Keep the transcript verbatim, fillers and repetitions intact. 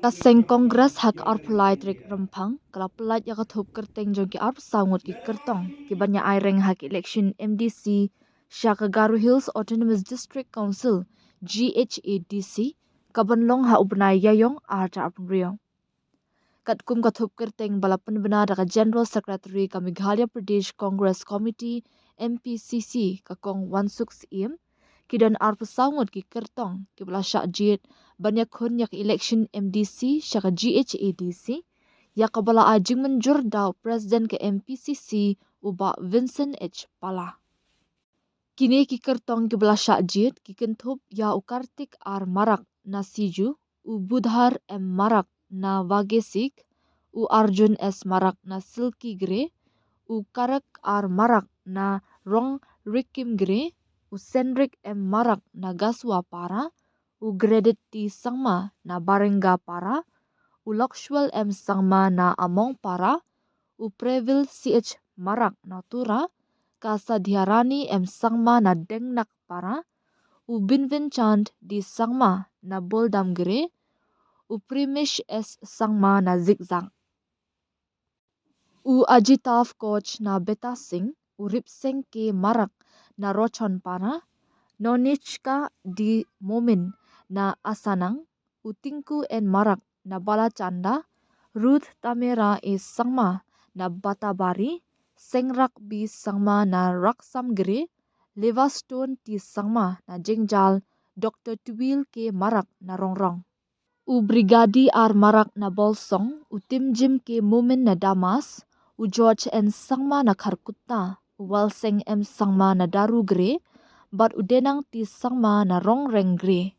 Ka seng Congress ha ka arphew lai tarik Rymphang ka la pyllait ïa ka thup kyrteng jong ki arphew saw ngut ki kyrtong ki ban ïa ai reng ha ka election M D C sha ka Garo Hills Autonomous District Council, G H A D C, ka ban long ha u bnai Ïaïong ar hajar arphew hynriew. Katkum ka thup kyrteng ba la pynbna da ka General Secretary ka Meghalaya Pradesh Congress Committee, M P C C, ka Kong Wansuk Syiem, ki don arphew saw ngut ki kyrtong ki ba la shah jied ban ïakhun ïa ka election M D C sha ka G H A D C, ïa ka ba la ai jingmynjur da u President ka M P C C, u Bah Vincent H Pala. Kine ki kyrtong ki ba la shah jied ki kynthup ïa u Kartik R Marak na Siju, u Budhar M Marak na Waghesik, u Arjun S Marak na Silkigre, u Karak R Marak na Rongrikimgre, u Senrik M Marak na Gasuapara, u Gredit T Sangma na Baringapara, u Lakshwal M Sangma na Amongpara, u Previl C H Marak na Tura, ka Sadhiarani M Sangma na Dengnakpara, u Binvinchand D Sangma na Boldamgre, u Primish S Sangma na Zikzak, u Ajitav Koch na Betasing, u Ripseng K Marak na Rochonpara, Nonichka D Momin na Asanang, u Tinku N Marak na Balachanda, Ruth Tamera A Sangma na Batabari, Sengrak B Sangma na Raksamgre, Livastone T Sangma na Jengjal, Doctor Tuwil K Marak na Rongrong, u Brigadi R Marak na Bolsong, u Timjim K Momin na Damas, u George N Sangma na Kharkutta, u Walseng M Sangma na Darugre, bad u Denang T Sangma na Rongrengre.